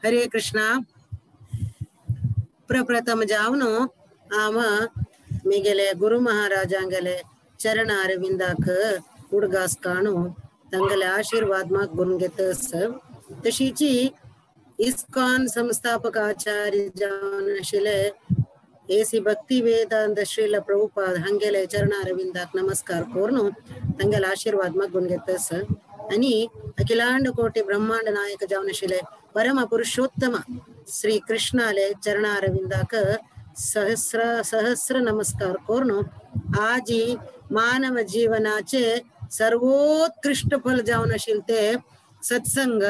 हरे कृष्णा। प्रप्रथम जावनो आम मिगेले गुरु महाराजांगेले चरण अरविंदाक उडगास काणू तंगले आशीर्वाद माग गुणगेतस। तशीची इस्कॉन संस्थापक आचार्य जावन एसी भक्ति वेदांत श्रील प्रभुपाद हंगेले चरण अरविंदाक नमस्कार कोरनु तंगेले आशीर्वाद माग गुणगेतस। आणि अखिलांड कोटि ब्रह्मांड नायक जावन परम पुरुषोत्तम श्री कृष्णाले चरण अरविंदाक सहस्र सहस्र नमस्कार कोरनु आजी मानव जीवनाचे सर्वोत्कृष्ट फल जावन आशिल्लें ते सत्संग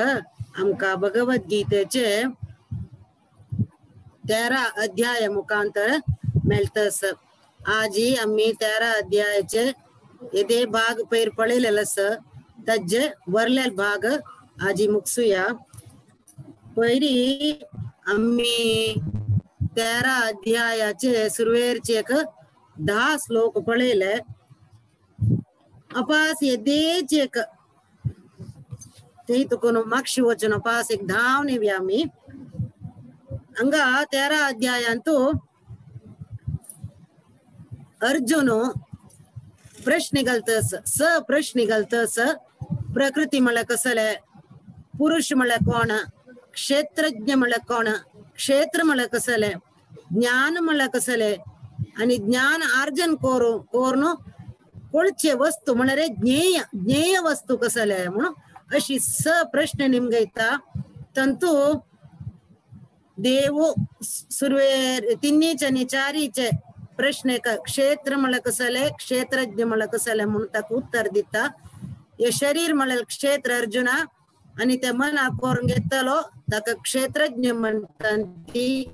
आमकां भगवद्गीतेचे 13 अध्याय मुखांतर मेळटस। आजी आमी 13 अध्यायाचे येदे भाग पयर पळयलेले आसा ताजे वरले भाग आजी मुगसुया। पयरी आमी 13 अध्यायाचे सुरवेरचे एक 10 श्लोक पळयले। अपास येदेच एक ते तुकोन मागशी वचून अपास एक धांव नेवया आमी। हांगा 13 अध्यायांतू अर्जुन प्रश्न घालतस, स प्रश्न घालतस, प्रकृती म्हळ्यार कसले, पुरुष म्हळ्यार कोण, क्षेत्रज्ञ म्हळ्यार कोण, क्षेत्र म्हळ्यार कसले, ज्ञान म्हळ्यार कसले आनी ज्ञान आर्जन करू कोरून कोळचे वस्तू म्हळ्यार ज्ञेय, ज्ञेय वस्तू कसले म्हणून अशी स प्रश्न निमगयता। तंतू देव सुरवेर तिन्हीचे आनी चारीचे प्रश्न क्षेत्र म्हळ्यार कसले, क्षेत्रज्ञ म्हळ्यार कसले म्हणून ताका उत्तर दिता। हे शरीर म्हळ्यार क्षेत्र अर्जुना आनी ते मनाक करून घेतलो ताका क्षेत्रज्ञ म्हणटा। ती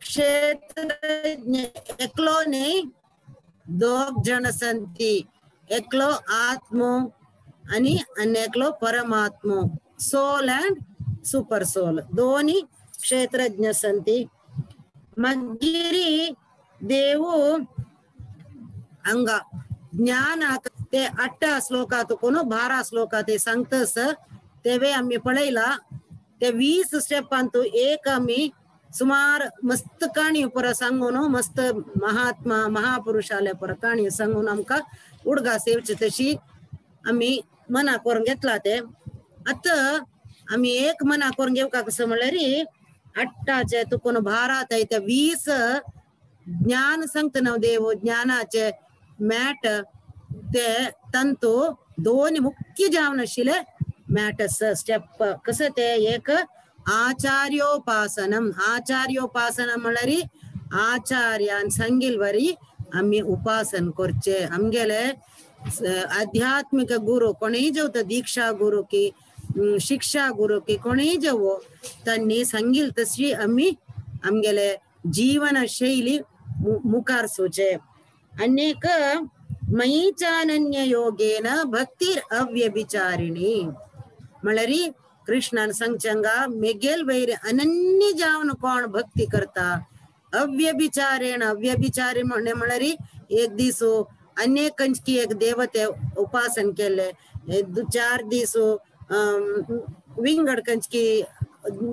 क्षेत्रज्ञ एकलो न्ही, दोग जण आसता, एकलो आत्मो आनी आनी एकलो परमात्मो, सोल अँड सुपर सोल, दोनी क्षेत्रज्ञ संती। मागीर देव हांगा ज्ञानाक ते 8 श्लोकांत कोण 12 श्लोकांत ते सांगतस तेवे आमी पळयला। ते 20 स्टेपांतू एक आमी सुमार मस्त काणी पर सांगून मस्त महात्मा महापुरुषाले पर काणी सांगून आमकां उडगास येवचे तशी आमी मना करून घेतला ते। आतां आमी एक मना करून घेवका कसो म्हणल्यार 8 तुकोन 12 ते 20 ज्ञान सांगता न्हू देव, ज्ञानाचे मॅट ते तंतू दोन मुख्य जावन आशिल्ले मॅटस स्टेप कसं ते एक आचार्योपासनम। आचार्योपासनम म्हणल्यार आचार्यान सांगिल वरी आमी उपासन करचे। आमगेले आध्यात्मिक गुरु कोणीय जेवता, दीक्षा गुरु की शिक्षा गुरु की कोणीय जेवो तांणी सांगिल तशी आमी आमगेले जीवन शैली मुखार सोचे। अनेक मयि चानन्य योगेन भक्तिर अव्यभिचारिणी म्हणल्यार कृष्णान सांगचें मेगेल वैर अनन्य जावन कोण भक्ती करता अव्यभिचारेण। अव्यभिचारी म्हणल्यार एक दीस अनेक कंचकी एक देवते उपासन केले, 4 दीस विंगड कंचकी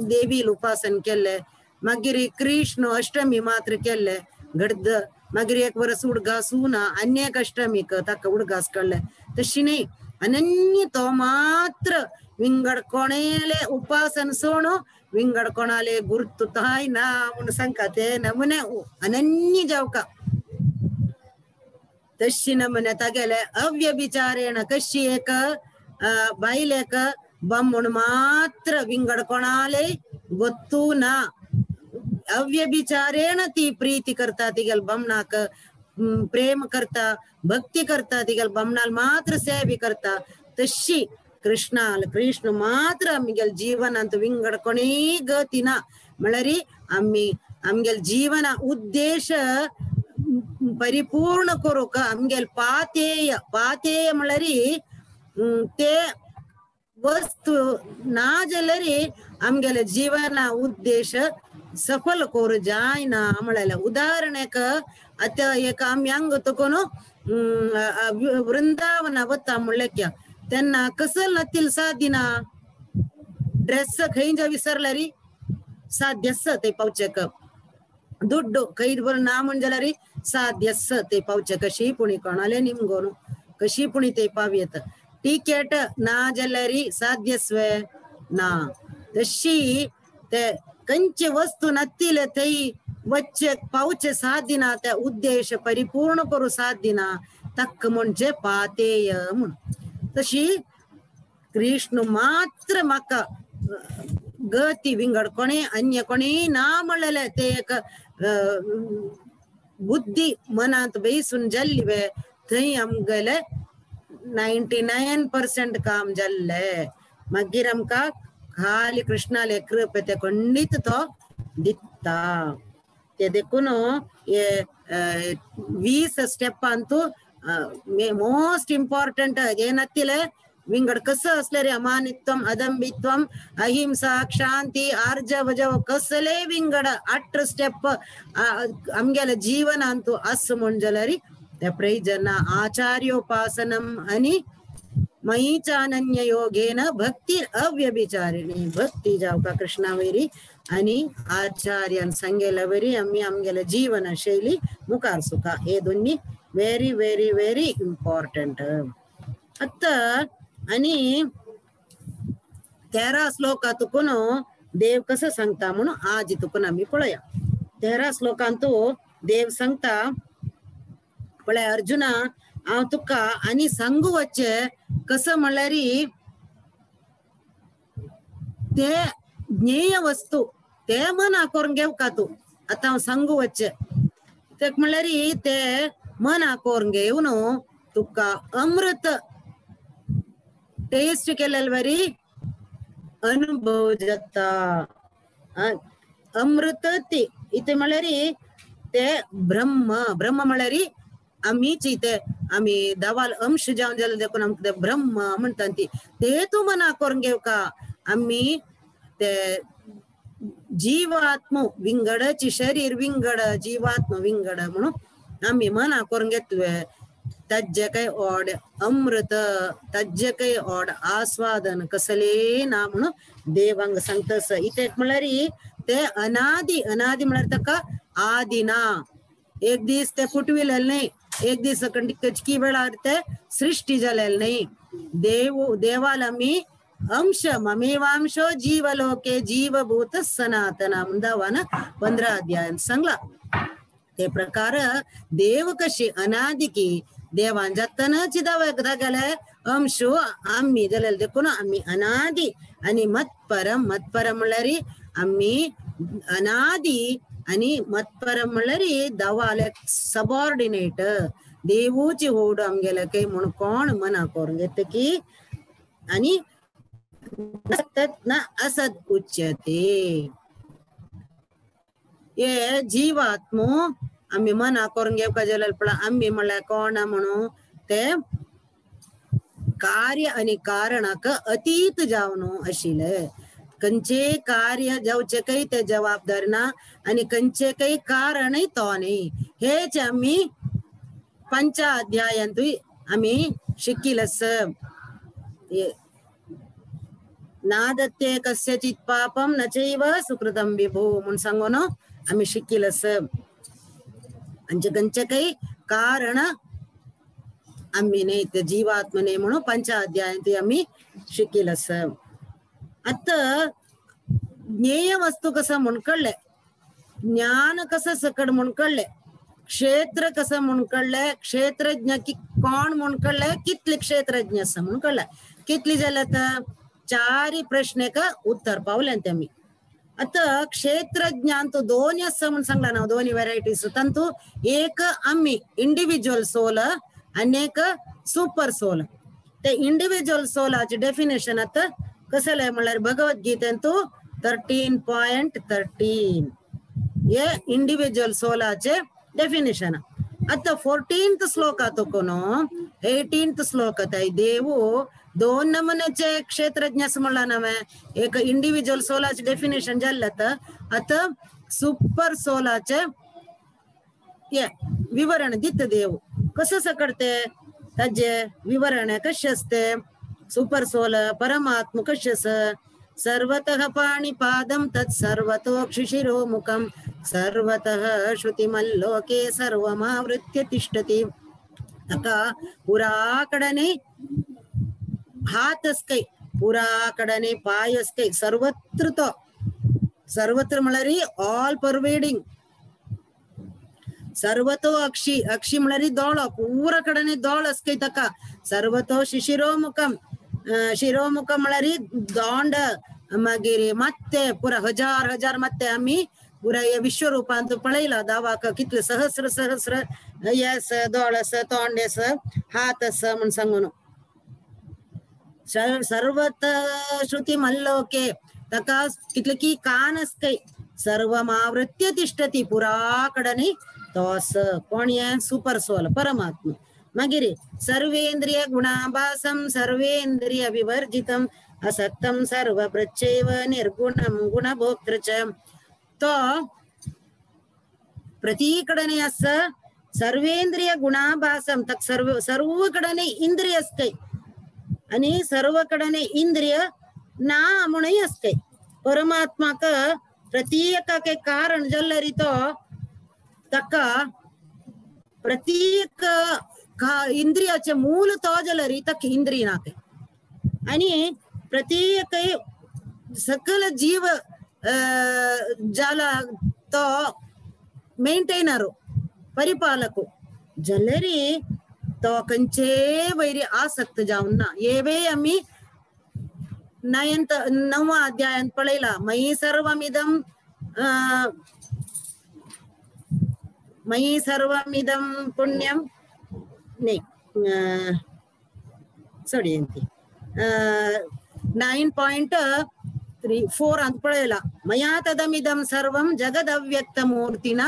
देवील उपासन केले, मागीर कृष्ण अष्टमी मात्र केले घडद, मागीर एक वरस उडगास ना अनेक अष्टमीक ताका उडगास काडले। तशी न्ही, अनन्य तो मात्र विंगड कोणेले उपासन सोणू विंगड कोणाले गुर्तु ताय ना म्हणून सांगता ते नमुने अनन्य जावका तशी नमुने तागेले अव्यभिचारेण कशी एक बायलेक बम्मूण मात्र विंगड कोणाले गोत्तू ना, अव्यभिचारेण ती प्रीती करता तिगेल बमणाक प्रेम करता भक्ती करता तिगेल बमणाल मात्र सेवी करता। तशी कृष्णाल कृष्ण मात्र आमगेल जीवनांत विंगड कोणीय गती ना म्हणल्यार आमी आमगेल जीवन उद्देश परिपूर्ण करूंक आमगेल पातेय, पातेय म्हणल्यार ते वस्तू ना जाल्यार आमगेले जीवन उद्देश सफल करू जायना म्हणल्यार। उदाहरण एक आतां एक आमी हांगा तुकोन वृंदावन वता म्हणल्यार तेन्ना कसल नातील सादिना ड्रेस खंय विसरल्यारी साध्यस ते पावचेक ದುಡ್ಡು ಕೈದ್ ಬರ್ ನಾ ಮುಂಜಲರಿ ಸಾಧ್ಯಸ್ ते पावचे कशी पुणी कोणाले निमगोನು कशी पुणी ते पावयेत टिकेट ना जलरी साध्यस्वे ना तशी ते कंचे वस्तू नत्तिले तै वच्चे पावचे साधिना त्या उद्देश परिपूर्ण करू साधिना तक्क म्हणजे पातेय म्हणून तशी कृष्ण मात्र माका गती विंगड कोणी अन्य कोणी ना म्हणलेले ते एक बुद्धी मनांत बेसून जल्लिवे थंय आमगेले 99% काम जाल्ले मागीर आमकां खाली कृष्णाले कृपे ते खंडीत तो दिता ते देखून हे 20 स्टेपांतू मोस्ट इम्पॉर्टंट ಏನತ್ತಿಲೆ विंगड कसं असले रे अमानित्वम अदंबित्वम अहिंसा क्षांती आर्जव जव कसले विंगड 8 स्टेप आमगेले जीवन अंतु अस म्हणजलरी त्या प्रयोजन आचार्योपासनम आणि मयीचानन्य योगेन भक्ती अव्यभिचारिणी भक्ती जावका कृष्णावेरी आणि आचार्यान सांगेल्यावरी आम्ही आमगेले जीवन शैली मुखार सुका हे दोन्ही व्हेरी व्हेरी व्हेरी इम्पॉर्टंट. आता आणि 13 श्लोकातून देव कसं सांगता म्हणून आज तुकून आम्ही पळया. 13 श्लोकांतू देव सांगता पळय अर्जुना हांव तुका आनी सांगू वच्चे कसं म्हणल्यार ते ज्ञेय वस्तू ते मना करून घेवका तूं आतां हांव सांगू वच्चे ते म्हणल्यार ते मना करून घेवन तुका अमृत टेस्ट केलेले वरी अनुभव जाता. अमृत ती इथे म्हणल्यार ते ब्रह्म ब्रह्म म्हणल्यार आमीच इथे आमी दवाल अंश जावन जाले देखून आमकां ते ब्रह्म म्हणटा ती ते तूं मना करून घेवका. आमी ते जीवात्म विंगडची शरीर विंगड जीवात्म विंगड म्हणून आमी मना करून घेतले तज्जे काय ओड अमृत तज्जे काय ओड आस्वादन कसले ना म्हणून देवांग सांगतस. इथे म्हणल्यार ते अनादि अनादि म्हणल्यार ताका आदि ना एक दीस ते फुटविलेले न्ही एक दीस कचकी वेळार ते सृष्टी जालेले न्ही. देव देवाल आमी अंश ममेवांशो जीवलोके जीवभूत सनातन म्हणून 15 अध्यायान सांगला. ते प्रकार देव कशी अनादि की देवान जातनच दावे अंशो आम्ही जालेले देखून आम्ही अनादि आणि मत्परम मत्परम म्हणल्यार आम्ही अनादि आणि मत्परम म्हणल्यार दवाले सबॉर्डिनेट देवूची होड आमगेले काय म्हणून कोण मना करून घेत की आणि न असद उच्यते. हे जीवात्मो आम्ही मना करून घेवका जाल्यार पळय आम्ही म्हणल्यार कोण म्हणून ते कार्य आणि कारणाक अतीत जावन आशिल्ले खंयचे कार्य जावचे काही ते जबाबदार ना आणि खंयचे काही कारणय तो न्ही. हेच आम्ही 5 अध्यायांतूय आम्ही शिकिलस. नादत्ते कस्यचित् पापम न चैव सुकृतं विभो म्हणून सांगून आम्ही शिकिलस. आमचे खंयचे काही कारण आम्ही न्ही ते जीवात्म न्ही म्हणून 5 अध्यायांतूय आम्ही शिकिलस. आता ज्ञेय वस्तू कसं म्हूण कळ्ळें ज्ञान कसं सकड म्हूण कळ्ळें क्षेत्र कसं म्हूण कळ्ळें क्षेत्रज्ञ की कोण म्हूण कळ्ळें कितले क्षेत्रज्ञ आसा म्हूण कळ्ळें कितली जाले आतां 4 प्रश्नेक उत्तर पावले आमी. आतां क्षेत्रज्ञान तो दोन आसा म्हूण सांगला ना दोन व्हेरायटीज तांतू एक आमी इंडिविज्युअल सोल आनी एक सुपर सोल. ते इंडिविज्युअल सोलाचे डेफिनेशन आतां कसले म्हणल्यार भगवद्गीतेंतू 13.13 हे इंडिविज्युअल सोलाचे डेफिनेशन. आतां 14th श्लोकातून 18th श्लोक देव दोन नमुन्याचे क्षेत्रज्ञ म्हणला नव्हे एक इंडिविज्युअल सोलाचे डेफिनेशन जाल्लें आतां सुपर सोलाचे विवरण दित देव कसं सकडते ताजे विवरण कशें आसते सुपर सोल परमात्म कशें आसा सर्वतः पाणिपादं तत् सर्वतोक्षिशिरोमुखं सर्वतः श्रुतिमल्लोके सर्वमावृत्य तिष्ठति. ताका पुरा कडेन हात आसकय, पुरा कडेन पाय आसकय, सर्वत्र तो, सर्वत्र म्हळ्यार ऑल परवेडिंग. सर्वतो अक्षी, अक्षी म्हळ्यार दोळो, पुरा कडेन दोळ आसकय ताका. सर्वतो शिशिरोमुखम, शिरोमुखम म्हळ्यार दोंड, मागीर मात्ते पुरा हजार हजार मात्ते आमी पुरा हे विश्वरूपांत पळयला दावाक कितले सहस्र सहस्र हे आसा, दोळ आसा, तोंड आसा, हात आसा म्हूण सांगून. सर्वत श्रुती मल्लोके ताका कितले की कान आसकय. सर्वमावृत्य तिष्ठति पुरा कडेन तो आसा. कोण हे? सुपर सोल परमात्मा. मागीर सर्वेंद्रिय गुणाभासं सर्वेंद्रिय विवर्जितम् असक्तं सर्वप्रच्चैव निर्गुणं गुणभोक्तृ च. तो प्रतीकडेन आसा सर्वेंद्रिय गुणाभासं, तक सर्व सर्व कडेन इंद्रिय आसतय आनी सर्व कडेन इंद्रिय ना म्हणूय आसतय. परमात्माक प्रत्येकाक कारण जाल्यार तो ताका प्रत्येक इंद्रियाचे मूल तो जाल्यार ताका इंद्रिय नाके. आनी प्रत्येक सकल जीव जाला तो मेंटेनर परिपालक जाल्यार तो खंयचे वैरी आसक्त जावन ना. हेवे आमी नयंत नववा अध्यायांत पळयला. मयि सर्वमिदं मयि सर्वमिदं पुण्यं न्ही सोडयेन ती 9.34 अंत पळयला. मया तदमिदं सर्वं जगदव्यक्तमूर्तिना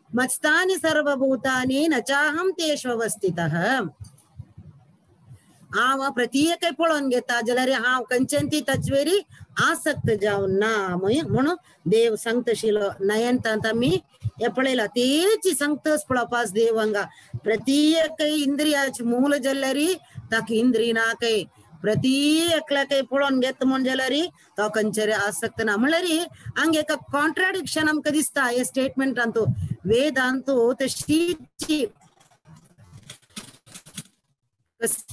मत्स्थानि सर्वभूतानि न चाहं तेष्वस्थितः. हांव प्रत्येक पळोवन घेता जाल्यार हांव खंयच्यान ती ताचेर आसक्त जावन ना म्हणून देव सांगतशिलो. नयंतांत आमी हे पळयला तेची सांगतच पळोवपास देव हांगा प्रत्येक इंद्रियाचे मूल जाल्यार ताका इंद्रिय ना काय प्रत्येकल्याक पळोवन घेता म्हूण जाल्यार तो खंयचेर आसक्त ना. म्हणल्यार हांगा एका कॉन्ट्राडिक्शन आमकां दिसता हे स्टेटमेंटांत. वेदांत तशीची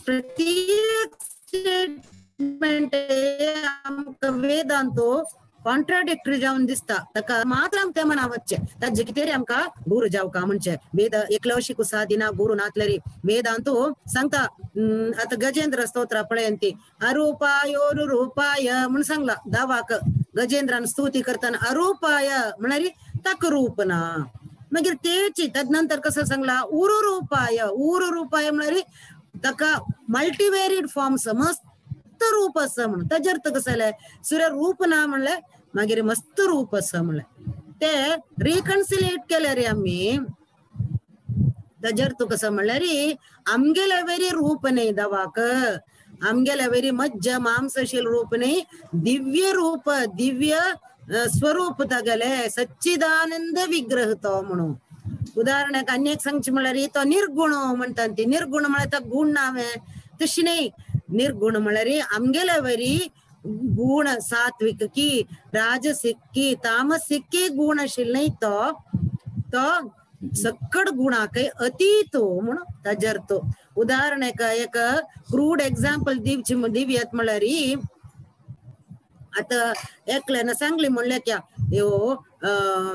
प्रत्येक स्टेटमेंट आमकां वेदांत कॉन्ट्राडिक्टरी जावन दिसता. ताका मात्र आमकां मना वचचें ताजे कितें आमकां गुरू जावका म्हणचे वेद एकलो शिकू सादिना गुरू नातलेरी. वेदांत सांगता आतां गजेंद्र स्तोत्र पळयन ती अरूपायोरु रूपाय म्हूण सांगला दावाक गजेंद्रान स्तुती करतना अरूपाय म्हळ्यार ताका रूप ना. मागीर तेची तदनंतर कसं सांगला उरु रूपाय, उरु रूपाय म्हळ्यार ताका मल्टीवेरिड फॉर्म्स मस्त रूप आसा म्हणून. ताजेर अर्थ कसं जालें सूर्य रूप ना म्हणलें मागीर मस्त रूप आसा म्हणलें ते रिकन्सिलेट केले रे आमी. ताजेर अर्थ कसो म्हणल्यार आमगेले वेरी रूप न्ही दवाक, आमगेले वेरी मज्ज मांसशील रूप न्ही, दिव्य रूप दिव्य स्वरूप तागेले सच्चिदानंद विग्रह तो म्हणून. उदाहरणाक आनी एक सांगचें म्हणल्यार तो निर्गुण म्हणटा ती. निर्गुण म्हळ्यार ताका गुण ना तशी न्ही. निर्गुण म्हळ्यार आमगेले वरी गुण सात्विक की राजसिक की तामसिक की गुण आशिल्ले न्ही तो, तो सक्कड गुणाकय अतीत म्हणून ताजेर तो. उदाहरणाक एक क्रूड एग्जाम्पल दिवची दिवयात म्हणल्यार आतां एकल्यान सांगली म्हणलें क्या यो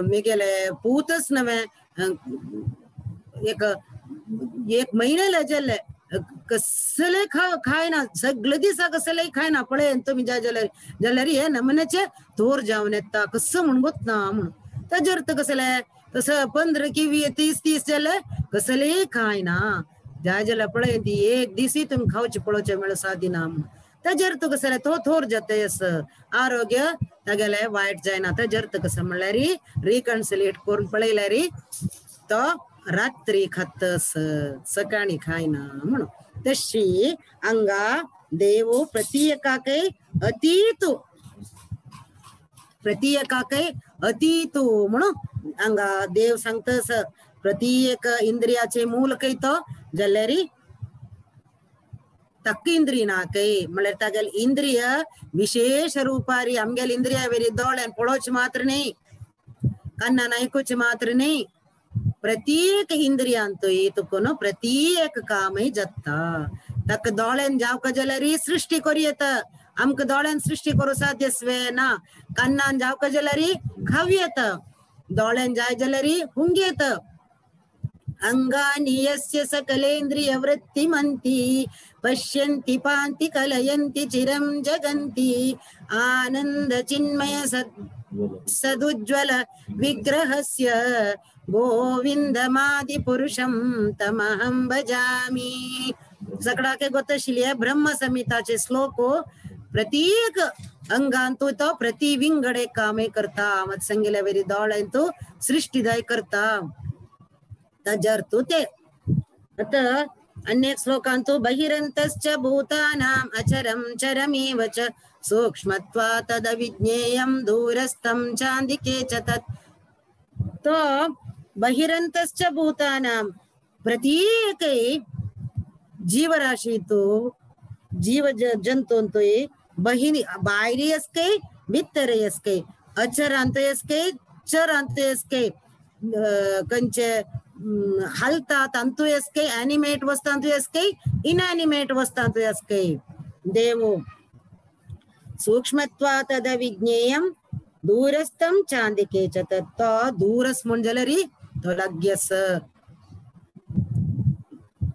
मेगेले पूतच नवे एक एक महिन्याला जाल्ले कसले खायना सगळे दिसा कसले खायना पळय तुमी जाय जाल्यार जाल्यार हे नमुन्याचे थोर जावन येता कसं म्हूण गोत ना म्हणून. ताजेर अर्थ कसले तसं 15 की 30 30 जाल्यार कसलेय खायना जाय जाल्यार पळय ती एक दिसूय तुमी खावचे पळोवचें म्हळ्यार सादी ना म्हणून. ताजेर अर्थ कसले तो थोर जाता असं आरोग्य तागेले वायट जायना. ताजेर अर्थ कसं म्हणल्यार रिकन्सिलेट करून पळयल्यार तो रात्री खातस सकाळी खायना म्हणून. तशी हांगा देव प्रत्येकाकय अतीत प्रत्येकाकय अतीत म्हणून हांगा देव सांगतस प्रत्येक इंद्रियाचे मूल खंय तो जाल्यार तक्क इंद्रिय नाकय म्हळ्यार तागेले इंद्रिय विशेष रूपारी आमगेले इंद्रिया वेरी दोळ्यान पळोवचें मात्र न्ही, कानान आयकुचें मात्र न्ही, प्रत्येक इंद्रियांतूय तुका प्रत्येक कामय जाता. ताका दोळ्यान जावका जाल्यार सृष्टी करूं येता, आमकां दोळ्यान सृष्टी करूं साध्य ना. कानान जावका जाल्यार खावं येता, दोळ्यान जाय जाल्यार हुंग येता. अंगानि यस्य सकलेन्द्रिय वृत्तिमन्ति पश्यन्ति पान्ति कलयन्ति चिरं जगन्ति आनंद चिन्मय सदुज्ज्वल विग्रहस्य गोविंदमादि पुरुषं तमहं भजामि. सगळ्याक गोतशिल्ले ब्रह्म संहिताचे श्लोक प्रत्येक अंगांतु तो प्रति विंगडे कामे करता. मत संगिले वेरी दोळ्यांतु सृष्टिदाय करता तजर्तु ते. अतः अनेक श्लोकांतु बहिरन्तश्च भूतानाम् अचरं चरमेव च सूक्ष्मत्वा तदविज्ञेयं दूरस्थं चान्दिके च तत्. तो बहिरन्तश्च भूतानां प्रत्येक जीवराशी तो जीव जंतुंतु बहिणी बाहेर असके भितर असके अचरांत असके चरांत असके कंचे हलता तांतु असके एनिमेट वस्तांतु असके इनएनिमेट वस्तांतु असके देवो सूक्ष्मत्वा तदविज्ञेयं दूरस्थं चांदिके च तत्. दूरस म्हणजें तो लाग्यस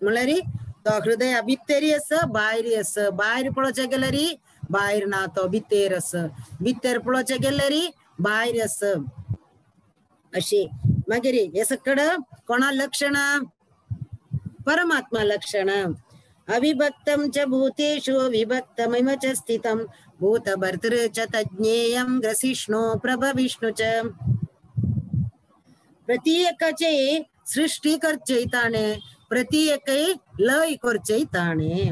म्हणल्यार तो हृदय भितरी आसा भायर आसा. भायर पळोवचें गेल्यार भायर ना, तो भितर आसा. भितर पळोवचें गेल्यार भायर आसा. अशी मागीर हे सगळं कोणा लक्षण परमात्मा लक्षण. अविभक्तं च भूतेषु विभक्तमिव च स्थितं भूतभर्तृ च तज्ज्ञेयं ग्रसिष्णु प्रभविष्णु च. प्रत्येकाचे सृष्टी करचे ताणे, प्रत्येक लय करचे ताणे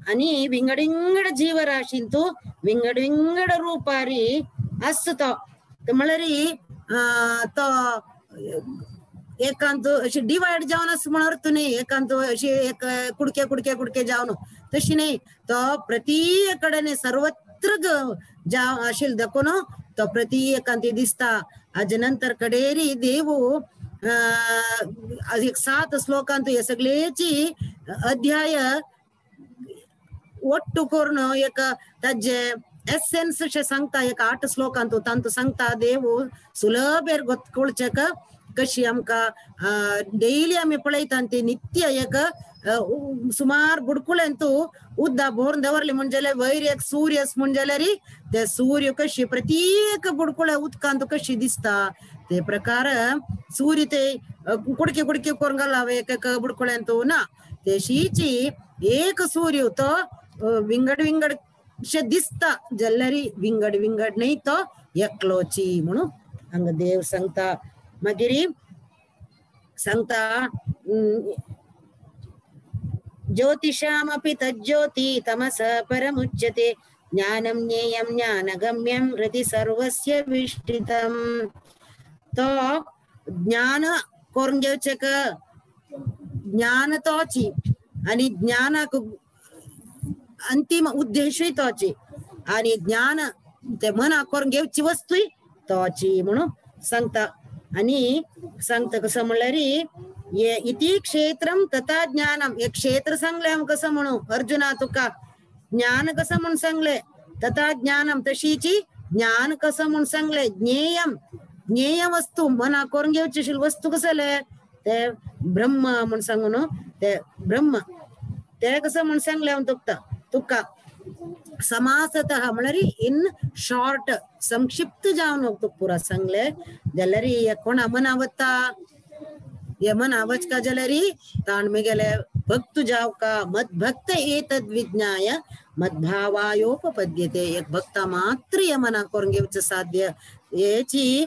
आणि विंगड विंगड जीवराशींतु विंगड विंगड रूपारी आसता. म्हणल्यार तो एकांत अशी डिवायड जावन आसा म्हण अर्थ न्ही, एकांत अशी एक कुडके कुडके कुडके जावन तशी न्ही, तो प्रत्येक कडेन सर्वत्र जाव आशिल्लो देखून तो प्रत्येकांत दिसता. आज नंतर कडेरी देवू एक 7 श्लोकांत हे सगळेची अध्याय ಒಟ್ಟು करून एक ताजे एसेन्स अशें सांगता. एक 8 श्लोकांत तांतू सांगता देव सुलभेर गोतकोळचेक कशी आमकां डेली आमी पळयता ती नित्य एक सुमार बुडकुळ्यांतू उद्दा भरून दवरली म्हणजे वयर एक सूर्य म्हण जाल्यार ते सूर्य कशी प्रत्येक बुडकुळ्या उदकांत कशी दिसता ते प्रकार सूर्य ते कुडके कुडके करून घालावे एक एक बुडकुळ्यांतू ना, तेशीची एक सूर्य तो विंगड विंगड शे दिसता जाल्यार विंगड विंगड न्ही तो एकलोची म्हणून हांगा देव सांगता. मागीर सांगता ज्योतिषामपि तज्ज्योति तमस परमुच्यते ज्ञानं ज्ञेयं ज्ञानगम्यं हृदि सर्वस्य विष्ठितम्. तो ज्ञान करून घेवचें ज्ञान तोची आणि ज्ञानाक अंतिम उद्देशूय तोची आणि ज्ञान ते मनाक करून घेवची वस्तूय तोची म्हणून सांगता. आणि सांगता कसं म्हणल्यार ये इति क्षेत्रम तथा ज्ञानम. एक क्षेत्र सांगले आम कसं म्हणू अर्जुना तुका ज्ञान कसं म्हण सांगले तथा ज्ञानम तशीची ज्ञान कसं म्हण सांगले ज्ञेयम ज्ञेय वस्तू मना करून घेवची वस्तू कसले ते ब्रह्म म्हण सांगू न्हू ते ब्रह्म ते कसं म्हण सांगले हांव तुका तुका समासतः म्हणल्यार इन शॉर्ट संक्षिप्त जावन तुका पुरा सांगले जाल्यार कोणा मना वता हे मना वचका जाल्यार ताण मेगेले भक्त जावका मद्भक्त एतद् विज्ञाय मद्भावायोपपद्यते. एक भक्त मात्र हे मना करून घेवचें साध्य. हेची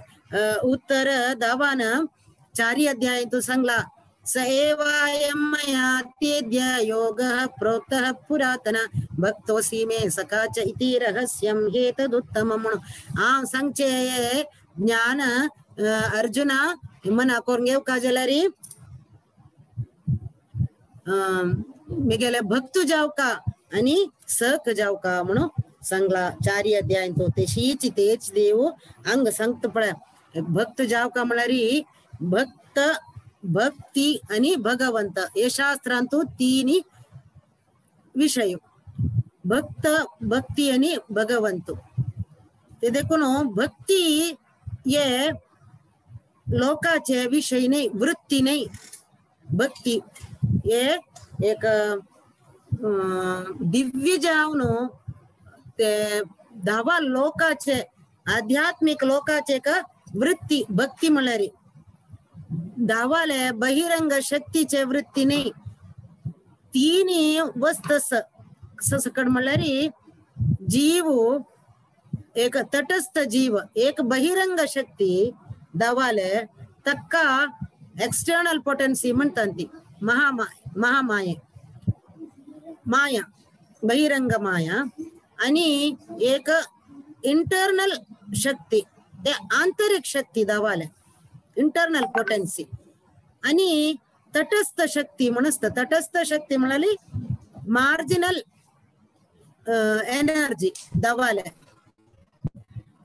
उत्तर दावान 4 अध्याय तू सांगला स एवायं मया तेद्य योगः प्रोक्तः पुरातन भक्तोऽसि मे सखा च इति रहस्यं हेतदुत्तमं म्हणून हांव सांगचें ज्ञान अर्जुना मना करून घेवका जाल्यार मिगेले भक्त जावका आणि सख जावका म्हणून सांगला. चारी अध्याय तो तेशीच तेच देव अंग सांगत पळय. भक्त जावका म्हळ्यार भक्त भक्ती आणि भगवंत हे शास्त्रांतु तीन विषय, भक्त भक्ती आणि भगवंत. ते देखून भक्ती हे लोकाचे विषय नाही, वृत्ती नाही. भक्ती हे एक दिव्य जावन ते धावा लोकाचे आध्यात्मिक लोकाचे एक वृत्ती भक्ती म्हळ्यार. धावाले बहिरंग शक्तीचे वृत्ती नाही. तीन वस्त सकड म्हळ्यार जीव एक तटस्थ जीव एक बहिरंग शक्ती दवाले तक्का एक्सटर्नल पोटेन्सी म्हणतात ती महामाये माया बहिरंग माया आणि एक इंटरनल शक्ती ते आंतरिक शक्ती दवाले इंटरनल पोटेन्सी आणि तटस्थ शक्ती म्हणस्त. तटस्थ शक्ती म्हणाली मार्जिनल एनर्जी दवाले.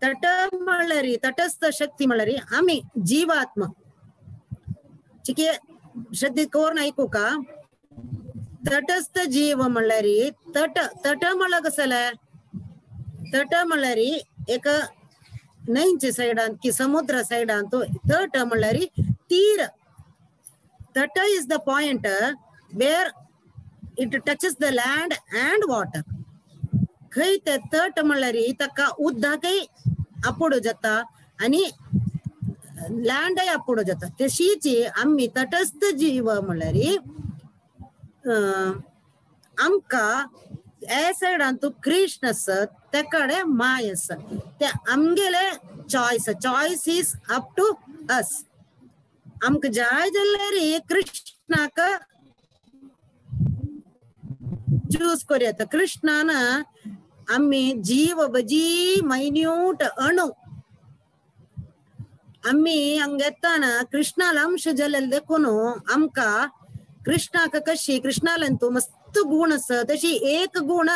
तट म्हळ्यार तटस्थ शक्ती म्हळ्यार आमी जीवात्मा. चिके श्रद्धे कोर्ण ऐकू का? तटस्थ जीव म्हळ्यार तट तट म्हळ्यार कसले? तट म्हळ्यार एक न्हंयचे सायडान की समुद्र सायडान तो तट म्हळ्यार तीर. तट is the point where it touches the land and water. खंय ते तट म्हळ्यार ताका उदकय आपोडो जाता आनी लँडय आपोडो जाता. तशीच आमी तटस्थ जीव म्हळ्यार आमकां हे सायडान तूं कृष्ण आसत ते कडेन my आसा. ते आमगेले choice, choice is up to us. आमकां जाय जाल्यार कृष्णाक चूज करूं येता. कृष्णान आमी जीव बजी मैन्यूट अणु आमी हांगा येताना कृष्णाला अंश जाल्ले देखून आमकां कृष्णाक कशी कृष्णाल्यान तूं मस्त गुण आसा तशी एक गुण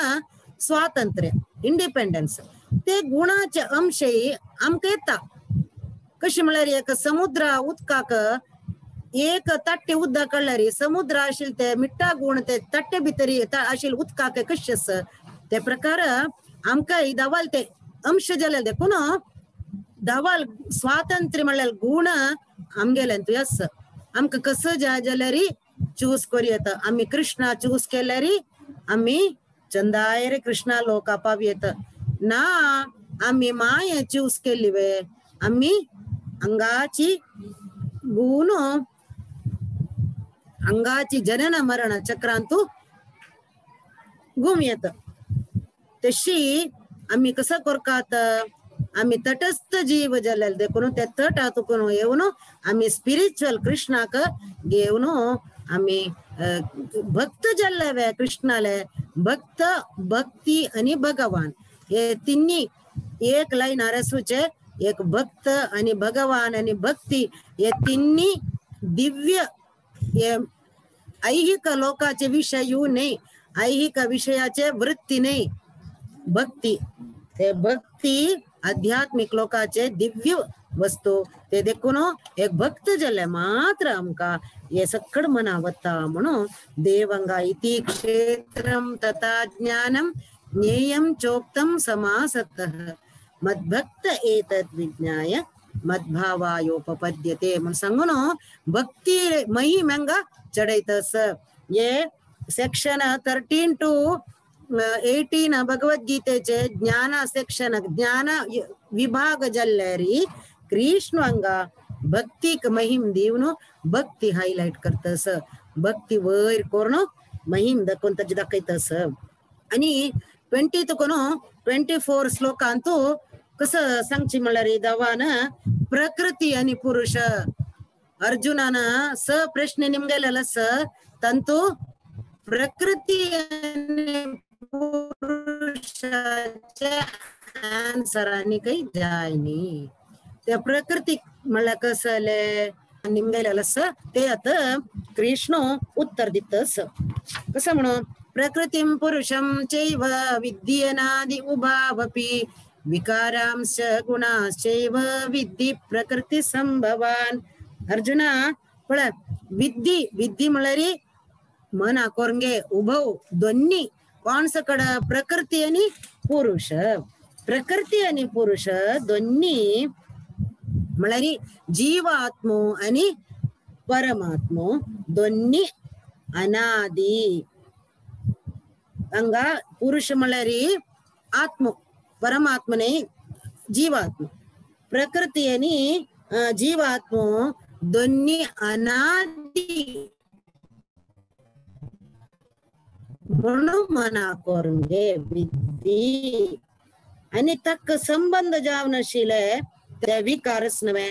स्वातंत्र्य इंडिपेंडन्स ते गुणाचे अंशय आमकां येता. कशी म्हळ्यार एक समुद्र उदकाक एक तट्टे उदक काडल्यार समुद्र आशिल्ले ते मिठ्ठा गुण ते तट्टे भितर आशिल्ले उदकाक कशें आसा ते प्रकार आमकां दवाल ते अंश जाले देखून दवाल स्वातंत्र्य म्हळ्यार गुण आमगेल्यान तूं आसा. आमकां कसो जाय जाल्यार चूज करूं येता. आमी कृष्णा चूज केल्यार आमी चंदायर कृष्णा लोका पाव येता. ना आमी माया चूज केली वे आमी अंगाची गुण अंगाची जनन मरण चक्रांतू गुम येता. तशी आमी कसं करकात आमी तटस्थ जीव जाल्ले देखून ते तट तुकून येवन आमी स्पिरिच्युअल कृष्णाक घेवन आमी भक्त जाल्ले वे कृष्णाले. भक्त भक्ती आणि भगवान हे तिन्ही एक लाईन आरसूचे. एक भक्त आणि भगवान आणि भक्ती हे तिन्ही दिव्य हे ऐहिक लोकाचे विषय येऊ नये, ऐहिक विषयाचे वृत्ती नाही. भक्ती ते भक्ती आध्यात्मिक लोकाचे दिव्य वस्तू ते देखून एक भक्त जाल्ले मात्र आमकां हे सकड मना वता म्हणून देवंगा इति क्षेत्रं तथा ज्ञानं ज्ञेयं चोक्तं समासतः मद्भक्त एतद् विज्ञाय मद्भावायोपपद्यते म्हणून सांगून भक्ती महिम हांगा चडयतस. हे सेक्शन 13 to 18 भगवद्गीतेचे ज्ञान सेक्शन ज्ञान विभाग जाल्ल्यार कृष्ण हांगा भक्तीक महिम दिवन भक्ती हायलायट करतस. भक्ती वयर करून महिम दाखोवन ताजी दाखयतस. आनी 20 तुकून 24 श्लोकांतू कसं सांगची म्हणल्यार दवान प्रकृती आणि पुरुष. अर्जुनान स प्रश्न निमगेलेलो स ತಂತು प्रकृती आणि पुरुषाचे आन्सर आनी काही जाय न्ही. त्या प्रकृती म्हणल्यार कसले निमगेलें आसा ते आतां कृष्ण उत्तर दितस कसं म्हणून प्रकृतीं पुरुषं चैव विद्यनादि उभावपि विकारांश्च गुणाश्चैव विद्धि प्रकृती संभवान. अर्जुना पळय विद्धी विद्धी म्हळ्यार मना कोरंगे उभव दोन्ही कोण सकड प्रकृती आणि पुरुष. प्रकृती आणि पुरुष दोन्ही म्हळ्यार जीवात्मो आणि परमात्मो दोन्ही अनादी. हंगा पुरुष म्हळ्यार आत्म परमात्मने जीवात्म प्रकृती आणि जीवात्मो दोन्ही अनादी म्हणून मना करून विद्धी. आणि तಕ್ಕ संबंध जावनशिले ते विकारच नव्हे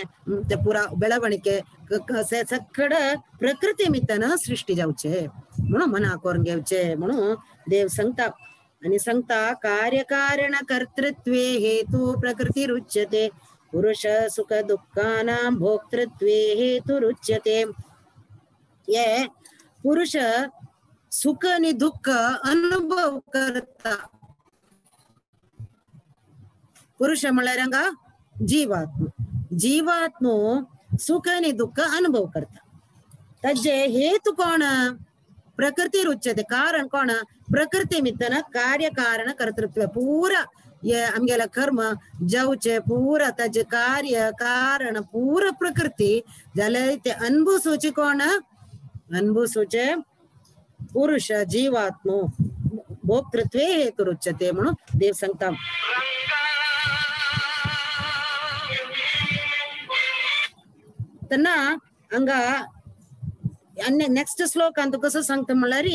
ते पुरा ಬೆಳವಣಿಗೆ सगळ प्रकृती मित्तान सृष्टी जावचे म्हणून मना करून घेवचे म्हणून देव सांगता. आणि सांगता कार्यकारण कर्तृत्वे हेतु प्रकृती रुच्यते पुरुष सुख दुःखानां भोक्तृत्वे हेतु रुच्यते. ये पुरुष सुख आणि दुःख अनुभव करता. पुरुष म्हळ्यार हांगा जीवात्म. जीवात्मो सुख आणि दुःख अनुभव करता. ताजे हेतु कोण प्रकृती रुच्यते कारण कोण प्रकृती मित्तान कार्यकारण कर्तृत्व पूरा ये आमगेला कर्म जावचे पूरा ताजे कार्य कारण पूरा प्रकृती जाल्यार ते अनुभवसुचे कोण अनुभवसुचे पुरुष जीवात्मो भोक्तृत्वे हेतु रुच्यते म्हणून देव सांगता. तेन्ना हांगा आनी नेक्स्ट श्लोकांत कसो सांगता म्हणल्यार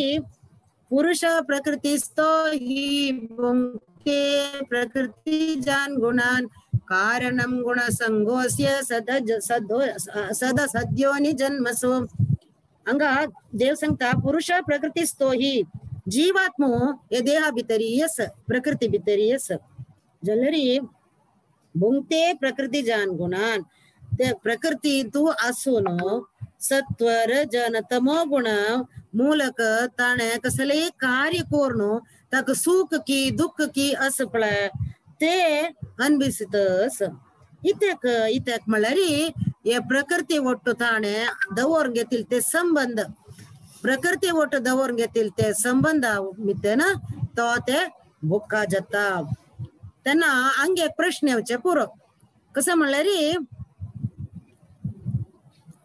पुरुष प्रकृतीस्थो हि भुङ्क्ते प्रकृती जान गुणान कारणं गुणसंगोस्य सदा सद्योनि जन्मसु. हांगा देव सांगता पुरुष प्रकृतीस्थो हि जीवात्मो हे देहा भितरी आसा प्रकृती भितरी आसा जाल्यार भुङ्क्ते प्रकृती जान गुणान ते प्रकृती तू आसून सत्व रज तमो गुण मूलक ताणे कसलेय कार्य करून ताका सुख की दुःख की असं पळय ते अनभिसित अस. इत्याक इत्याक म्हणल्यार हे प्रकृती ಒಟ್ಟು ತಾणे दवरून घेतील ते संबंध प्रकृती ಒಟ್ಟು दवरून घेतील ते संबंध मित्तेन तो ते भुक्का जाता. तेन्ना हांगे एक प्रश्न येवचे पुरो कसं म्हणल्यार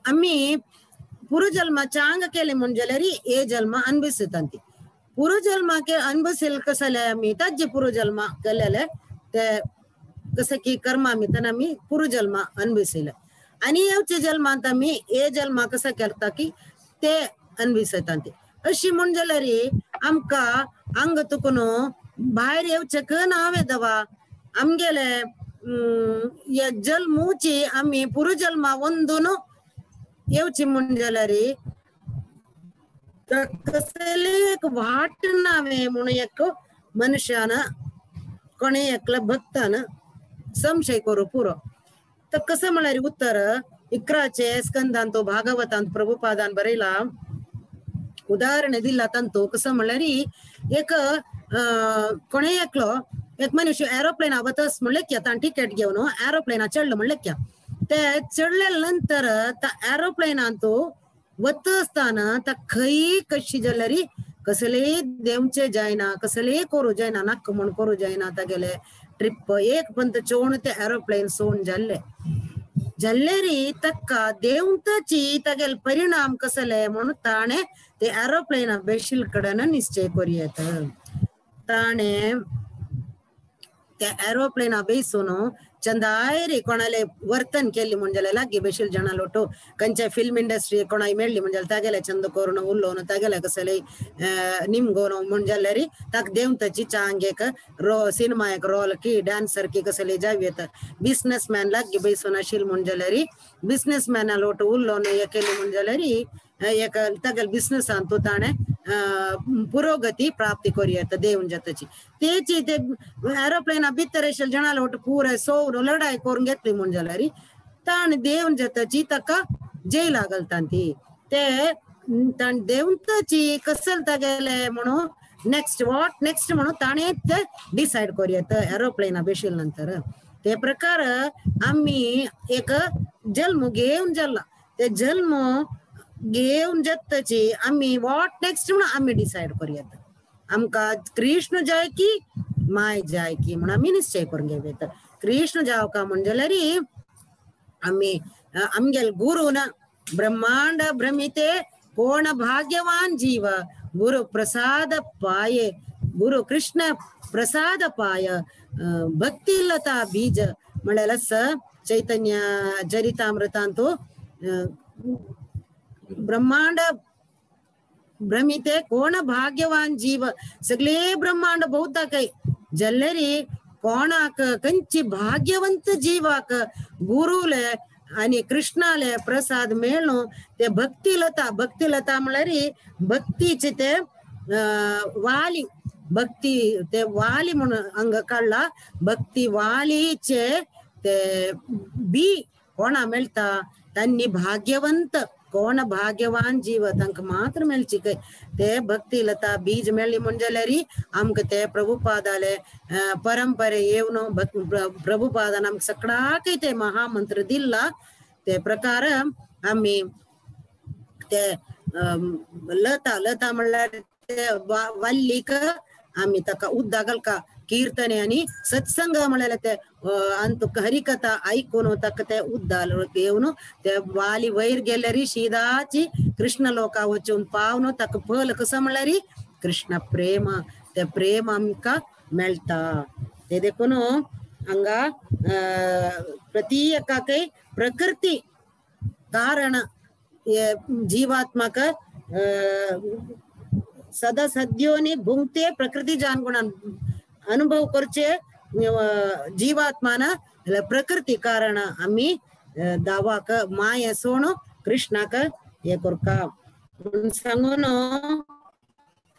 आम्ही पूर्वजन्माच्या अंग केले म्हण जाल्यार हे जन्म अनुभविसतांती. पूर्वजन्माके अनुभविल कसले आमी ताजे पूर्वजन्म केलेले ते कसं की कर्मा मितान आमी पूर्वजन्म अनुभविसले आणि येवचे जन्मांत आमी हे जन्म कसं करता की ते अनुभविसतांती. अशी म्हण जाल्यार आमकां अंग तुकून भायर येवचेक नावे दवा आमगेले जल्मूची आमी पूर्वजन्मा वंदून येवची म्हण जाल्यार कसले एक वाट नावे म्हणून एक मनुष्यान कोणे एकल्या भक्तान संशय करू पुरो. तर कसं म्हळ्यार उत्तर इकराचे स्कंदांत भागवतांत प्रभुपादान बरयला उदाहरण दिला तांतो कसं म्हळ्यार एक कोणे एकलो एक मनुष्य एरोप्लेना वतस म्हणले की ताण तिकेट घेवन एरोप्लेना चडलो म्हणले की ते चडले नंतर त्या एरोप्लेनांत वत आसतना ता खंय कशी जाल्यार कसलेय देंवचे जायना कसलेय करूं जायना नाक म्हूण करूं जायना तागेले ट्रिप एक पंत चोवन ते एरोप्लेन सोन जाल्ले जाल्ले री ताका देंवताची तागेले परिणाम कसले म्हणून ताणें ते एरोप्लेना बेशील कडेन निश्चय करूं येता. ताणें त्या एरोप्लेना बेसून चंदायरी कोणाले वर्तन केली म्हण जाल्यार लागीं बेशील जाणा लोटो खंयच्या फिल्म इंडस्ट्री कोणाय मेळ्ळी म्हण जाल्यार तागेले चंद करून उलोवन तागेले कसले निमगोन म्हण जाल्यार ताका देंवताची चांग एक रो सिनेमा एक रोल की डान्सर की कसले जावं येता. बिझनेसमॅन लागीं बेसून आशिल्ले म्हण जाल्यार बिझनेसमॅना लोट उलोवन हे केली म्हण जाल्यार एक तागेले बिझनेसान तो ताणें पुरोगती प्राप्ती करूं येता देवन जाताची. तेची ते एरोप्लेना भितर आशिल्ले जाणा लोट पुराय सोवन लढाय करून घेतली म्हण जाल्यार ताणें देवन जाताची ताका जेला घालता ते देवताची कसल तागेले म्हणून नेक्स्ट what next म्हणून ताणें ते डिसायड करूं एरोप्लेना बेशील नंतर. ते प्रकार आम्ही एक जन्म घेवन जाला ते जन्म घेवन जातची आम्ही what next म्हणून आम्ही डिसायड करूं. आमकां कृष्ण जाय की my जाय की म्हणून आमी निश्चय करून घेवं. कृष्ण जावका म्हण जाल्यार आमी आमगेल गुरून ब्रह्मांड भ्रमिते कोण भाग्यवान जीव गुरु प्रसाद पाये गुरु कृष्ण प्रसाद पाय भक्ती लता बीज म्हळ्यार चैतन्य चरितामृतांतु ब्रह्मांड भ्रमिते कोण भाग्यवान जीव सगळे ब्रह्मांड भोवता काय जल्लेरी कोणाक कंची भाग्यवंत जीवाक गुरुले आणि कृष्णाले प्रसाद मेळून ते भक्तिलता भक्तिलता म्हळ्यार भक्तीचे ते वाली भक्ती ते वाली म्हणून अंग काडला भक्ती वालीचे ते बी कोणा मेळटा तांणी भाग्यवंत कोण भाग्यवान जीव तांकां मात्र मेळची ते भक्ती लता बीज मेळ्ळी म्हण जाल्यार आमकां ते प्रभुपादाले परंपरे येवन प्रभुपादान आमकां सगळ्याकय ते महामंत्र दिला ते प्रकार आमी ते लता लता म्हणल्यार ते वल्लीक आमी ताका उद्दा घालका कीರ್ತने आणि सत्संग म्हळ्यार ते अंत हरिकथा ऐकून ताका ते उद्दा येवन ते वाली वयर गेल्यार शिदाची कृष्ण लोका वचून पावन ताका फल कसो म्हळ्यार कृष्ण प्रेम ते प्रेम आमकां मेळटा. ते देखून हांगा प्रति एकाकय प्रकृती कारण जीवात्माक सदा सद्योनी भुंगते प्रकृती जान गुणान अनुभव करचे जीवात्मान प्रकृती कारण आमी दावाक माया सोणू कृष्णाक हे करका म्हणून सांगून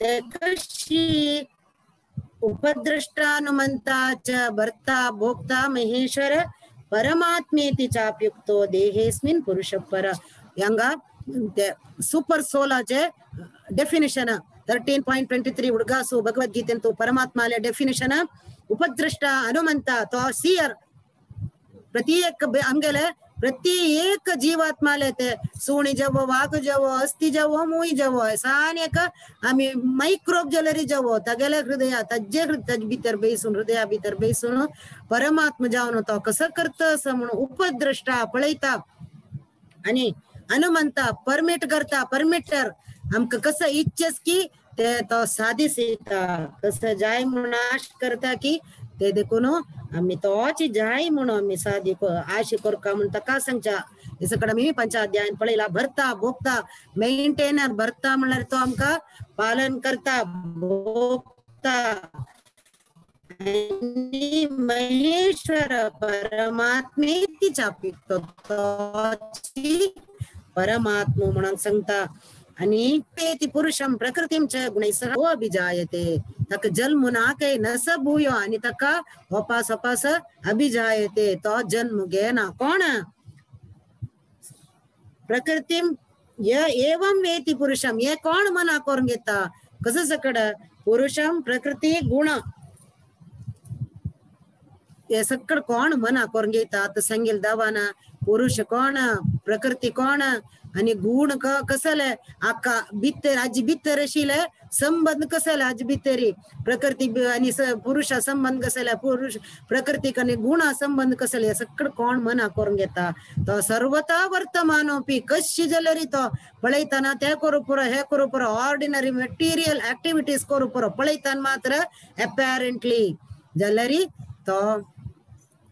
ते कशी उपद्रष्टानुमंता च भर्ता भोक्ता महेश्वर परमात्मेति चाप्युक्तो देहेस्मिन् पुरुष पर. हांगा सुपर सोलाचे डेफिनेशन 13.23 उडगासु भगवद्गीतेंतु परमात्माले डेफिनेशन उपद्रष्टा हनुमंता तो सियर प्रत्येक आमगेले प्रत्येक जीवात्माले ते सुणी जावो वाघ जावो अस्थि जावो मुई जावो सानेक आमी मायक्रोब जाल्यार जावो तागेले हृदया ताजे ताजे भितर बेसून हृदया भितर बेसून परमात्मा जावन तो कसो करता असो म्हणून उपद्रष्टा पळयता आनी हनुमंता परमिट करता परमिटर आमकां कसो इच्छस की ते तो सादीस येता कसं जाय म्हणून आश करता की ते देखून आमी तोच जाय म्हणून आमी सादी आश करका म्हण ताका सांगच्या सगळं आमी पंचाध्यायन पळयला. भरता भोगता मेंटेनर भरता म्हणल्यार तो आमकां पालन करता भोगता आनी महेश्वर परमात्मेती चापितो तोची परमात्मो म्हणून सांगता. आणि ती पुरुषं प्रकृतीं च गुणैः सह अभिजायते ताका जल्म नाकय नस भूयो आणि ताका होपास होपास अभिजायते तो जन्म घेना कोण प्रकृतीं य एवं वेति पुरुषं हे कोण मना करून घेता कसं सकड पुरुषं प्रकृती गुण हे सकड कोण मना करून घेता. आतां सांगेल दावाना पुरुष कोण प्रकृती कोण आणि गुण कसले आका भितर आजी भितर आशिल्ले संबंध कसले आजी भितरी प्रकृती आणि पुरुषा संबंध कसले पुरुष प्रकृती आणि गुणा संबंध कसले सगळं कोण मना करून घेता. तो सर्वता वर्तमानोपी कशी जाल्यार तो पळयतना ते करू पुरो हे करू पुरो ऑर्डिनरी मटेरियल ऍक्टिव्हिटीज करू पुरो पळयतना मात्र अपॅरंटली जाल्यार तो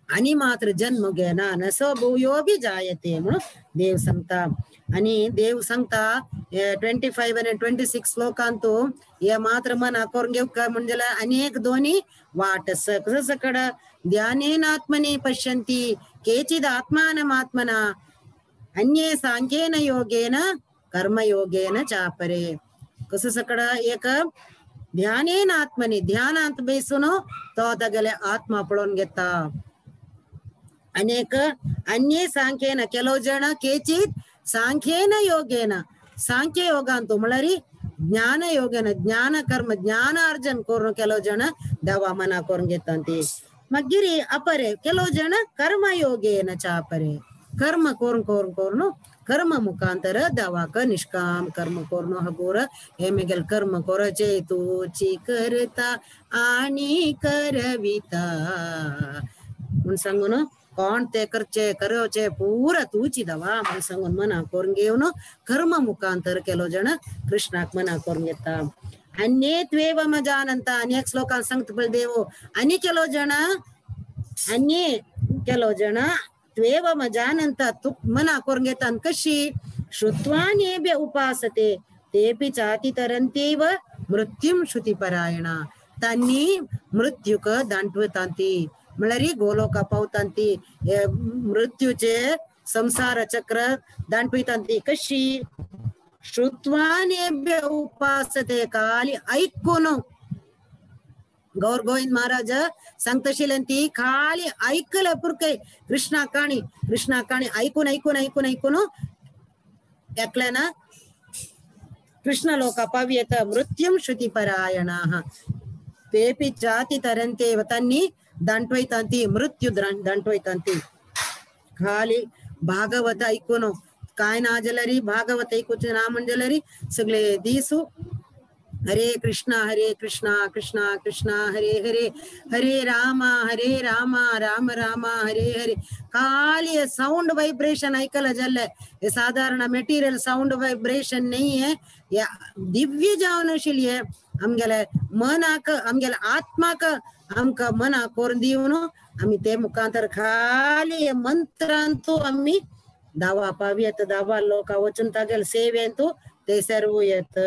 आणि मात्र जन्म घेना नसो भूयो बी जायते म्हणून देव सांगता. आणि देव सांगता 25 आणि 26 श्लोकांतु हे मात्र मना करून घेवका काय म्हणजे अनेक दोन्ही वाट कसं सकड ध्यानेन आत्मनि पश्यन्ति केचिद आत्मानमात्मना अन्ये सांख्येन योगेन कर्मयोगेन चापरे. कसं सकड एक ध्यानेन आत्मनि ध्यानांत बेसून तो तागेले आत्मा पळोवन घेता. अनेक अन्ये सांख्येन ಕೆಲವು ಜನ ಕೇಚಿತ್ सांख्येन योगेन सांख्य योगांतु म्हळ्यार ज्ञान योगेन ज्ञान कर्म ज्ञानार्जन करून ಕೆಲವು ಜನ ದವಾ ಮನ करून घेतांती. मागीर अपरे ಕೆಲವು ಜನ कर्म योगेन ಚಾಪರೆ कर्म करून करून करून कर्म मुखांतर दवाक निष्काम कर्म करून हगूर हे मेगेल कर्म करचे तूची करता आणि करविता म्हूण सांगून कोण ते करचे करचे पूरा तूची दवा म्हूण सांगून मना करून घेवन कर्म मुखांतर ಕೆಲವು ಜನ कृष्णाक मना करून घेता. अन्ये त्वेवम जानंत अनेक श्लोकान सांगता पळय आणि ಕೆಲವು ಜನ अन्ये ಕೆಲವು ಜನ त्वेवम जानंत तू मना करून घेता कशी श्रुत्वानेभ्य उपासते तेपि चातितरन्त्यैव मृत्युं श्रुतिपरायण तांनी मृत्यूक दांटवतांती म्हळ्यार गोलोका पावतांती मृत्यूचे संसार चक्र दांटवितांती कशी श्रुत्वानेभ्य उपासते खाली ऐकून गौर गोविंद महाराज सांगतशिल्यांती खाली ऐकले पुरके कृष्णा काणी कृष्णा काणी ऐकून ऐकून ऐकून ऐकून एकल्यान कृष्ण लोक पावयेत मृत्युं श्रुतिपरायणाः तेपि जाति तरन्तेव तांनी दांटवयतांती मृत्यू दांटवयतांती. खाली भागवत ऐकून काय ना जाल्यार भागवत ऐकूचे ना म्हणजे सगळे दीस हरे कृष्णा हरे कृष्णा कृष्णा कृष्णा हरे हरे हरे राम राम राम हरे हरे खाली साउंड वाइब्रेशन ऐकला जाल्ले हे साधारण मेटीरियल साउंड वाइब्रेशन नहीं है, हे दिव्य जावन आशिल्ली आमगेले मनाक आमगेले आत्माक आमकां मनाक करून दिवन आमी ते मुखांतर खाली मंत्रांतू आमी दावा पावयेत दावा लोका वचून तागेले सेवेंतू ते सर्व येत.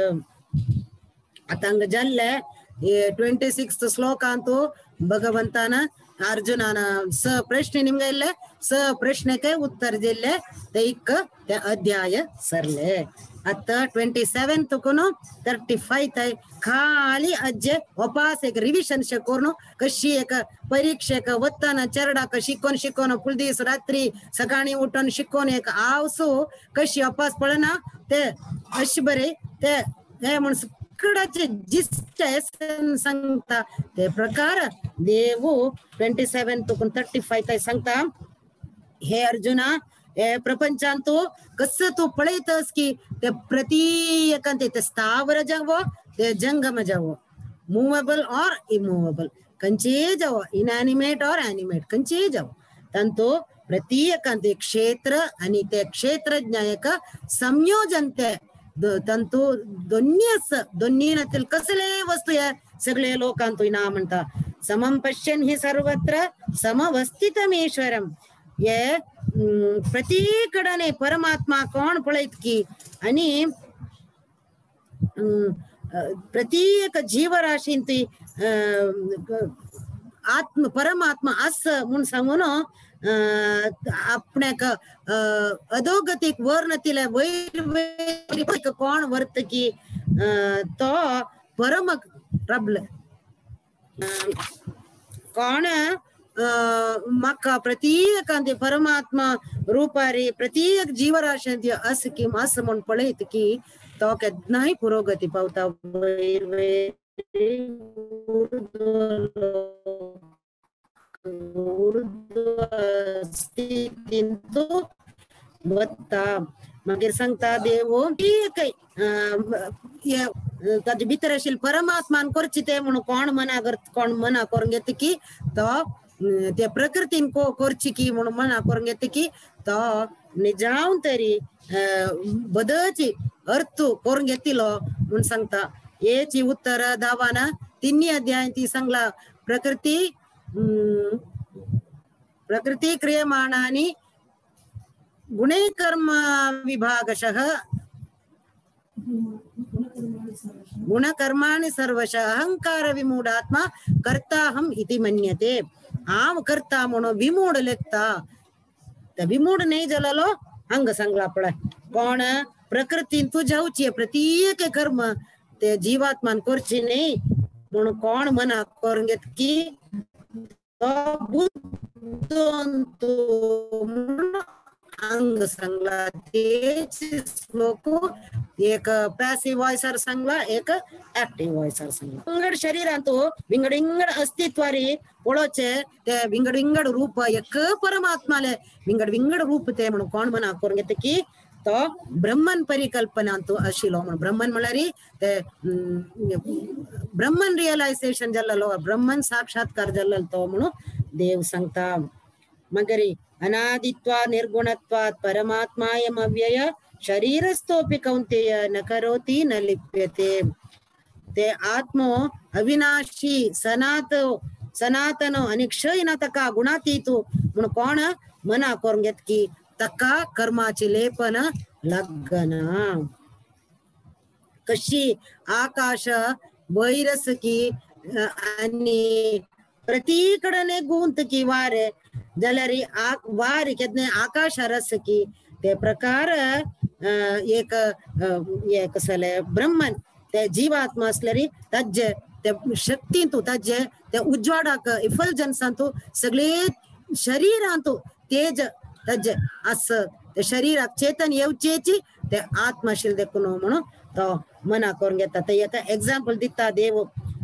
आतां हांगा जाल्ले 26 श्लोकांतू भगवंतान अर्जुनान स प्रश्न निमगे इल्ले स प्रश्नಕ್ಕೆ उत्तर दिल्ले ते इक ते अध्याय सरले. आतां 27 तुकून 35 तय खाली अज्जे उपास एक रिविशन शे करून कशी एक परीक्षेक वतना चरडाक शिकोन शिकोन फुल दीस रात्री सकाळी उठून शिकोन एक आवसू कशी अपास पळना ते अशे बरे ते हे म्हण कडाचे जिस्ट सांगता ते प्रकार देवू 27 तुकून 35 तय सांगता. हे अर्जुना हे प्रपंचांतू कसं तू पळयतस की ते प्रत्येकांत ते स्थावर जावो ते जंगम जावो मुवेबल और इमुवेबल कंचे जावो इनएनिमेट और एनिमेट कंचे जावो तांतू प्रत्येकांत क्षेत्र आणि ते क्षेत्रज्ञायक संयोजन ते तांतू दोन्ही दोन्ही नातील कसले वस्तू या सगळे लोकांतू ना म्हणता समं पश्यन हि सर्वत्र समवस्थितमीश्वरम हे प्रत्येकडेन परमात्मा कोण पळयत की आणि प्रत्येक जीवराशींत आत्म परमात्मा आस म्हूण सांगून आपण्याक अधोगतीक वर नतिले वयर वयर कोण व्हरत की तो परम प्रबल कोण म्हाका प्रत्येकांत परमात्मा रूपारी प्रत्येक जीवराशींत अस की अस म्हूण पळयत की तो केन्नाय पुरोगती पावता वयर वयर स्थितींतू वता. मागीर सांगता देव ताजे भितर आशिल्ले परमात्मान करची ते म्हणून कोण मना कोण मना करून घेता की तो ते प्रकृतीन करची की म्हणून मना करून घेता की तो निजावन तरी बदची अर्थ करून घेतिलो म्हूण सांगता. हेची उत्तर दावाना तिन्ही अध्याय ती सांगला प्रकृती प्रकृती क्रियमाणानि गुणे कर्म विभागशः गुणकर्माणि सर्वशः अहंकार विमूढात्मा कर्ताहम इति मन्यते. हांव करता म्हणून विमूढ लेखता विमूढ नाही जालेलो हांगा सांगला पळय कोण प्रकृतीन तूं जावची प्रत्येक कर्म ते जीवात्मान करची न्ही म्हणून कोण मनाक करून घेत की तो बुद्धवंत म्हणून अंग सांगला तेच श्लोक एक पॅसिव्ह वॉयसार सांगला एक ऍक्टिव्ह वॉयसार सांगला. विंगड शरीरांतू विंगड विंगड अस्तित्वारी पळोवचे ते विंगड विंगड रूप एक परमात्माले विंगड विंगड रूप ते म्हणून कोण मना करून घेता की तो ब्रह्मन परिकल्पनांतू आशिल्लो म्हणून. ब्रह्मन म्हळ्यार ते ब्रह्मन रियलायझेशन जाल्लो ब्रह्मन साक्षात्कार जाल्लो तो म्हणून देव सांगता. मगरी अनादित्वा निर्गुणत्वात् परमात्मायम अव्यय शरीरस्थोपि कौन्तेय न करोति न लिप्यते. ते आत्मो अविनाशी सनात सनातनो आनी क्षय ना ताका गुणातीतू म्हणून कोण मना करून घेत की ताका कर्माचे लेपन लागना. कशी आकाश वैरस की आनी प्रतीकडने गुंत की वारे जाल्यार वार केन्ना आकाश रस की ते प्रकार एक कसले ब्रह्मन ते जीवात्मा असल्यारी ताजे ते शक्तींतू ताजे ते उज्वाडाक इफल्जन्सांतू सगळे शरीरांतू तेज ताजे अस ते शरीराक चेतन येवचेची ते आत्माशील देखून म्हणून तो मना करून घेता. ते एका एग्जाम्पल दिता देव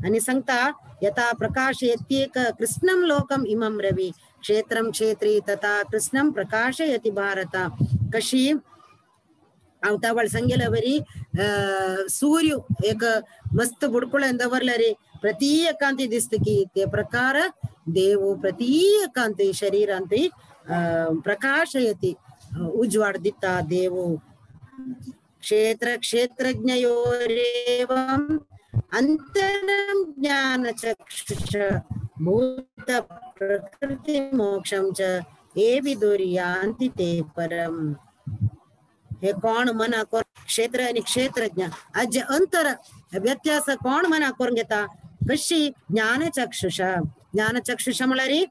आनी सांगता यथा प्रकाशयत्येक कृष्णं लोकम् इमं रवि क्षेत्रं क्षेत्री तथा कृष्णं प्रकाशयति भारत. कशी हांव तावळ सांगेल्या वरी सूर्य एक मस्त बुडकुळ्यान दवरल्यारी प्रतीयकांती दिसता की ते प्रकार देव प्रतीयकांती शरीरांती प्रकाशयति उज्वाड दिता देव. क्षेत्र क्षेत्रज्ञयोरेवं अंतरं ज्ञान चक्षुष भूत प्रकृति मोक्षं च ये विदुर्यान्ति ते परम. हे कोण मना कर क्षेत्र आणि क्षेत्रज्ञ आज अंतर व्यत्यास कोण मना करून घेता कशी ज्ञान चक्षुष. ज्ञान चक्षुष म्हळ्यार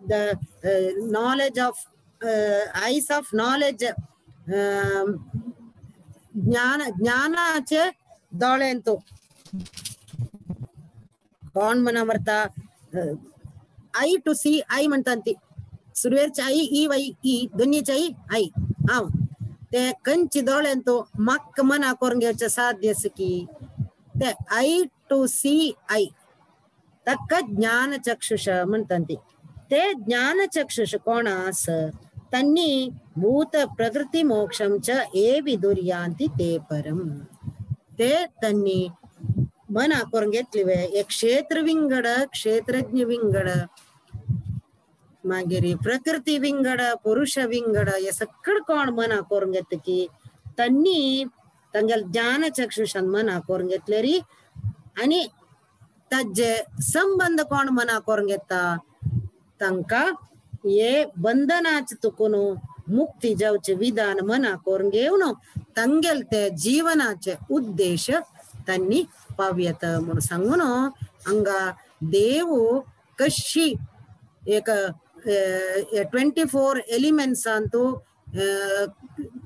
the knowledge of eyes of knowledge ज्ञान ज्ञानाचे दोळेंतू कोण मना मरता I to C I म्हणतात ती सुरवेरची I E Y E दोन्हीची I I हांव ते कंची दोळेंतू मक्क मना करून घेवचे साध्य की ते I to C I तक्क ज्ञान चक्षुष म्हणतात ती. ते ज्ञान चक्षुष कोण आस तन्नी भूत प्रकृती मोक्षं च ये विदुर्यान्ति ते परम. ते तन्नी मना करून घेतली वे एक क्षेत्र विंगड क्षेत्रज्ञ विंगड मागीर प्रकृती विंगड पुरुष विंगड हे सगळं कोण मना करून घेत की तन्नी तांगेले ज्ञान चक्षुषान मना करून घेतलेरी आनी ताजे संबंध कोण मना करून घेता तांकां हे बंधनाच तुकून मुक्ती जावचे विधान मना करून घेवन तांगेले ते जीवनाचे उद्देश तांणी पावयत म्हणून सांगून हांगा देव कशी एक 24 एलिमेंट्सांतू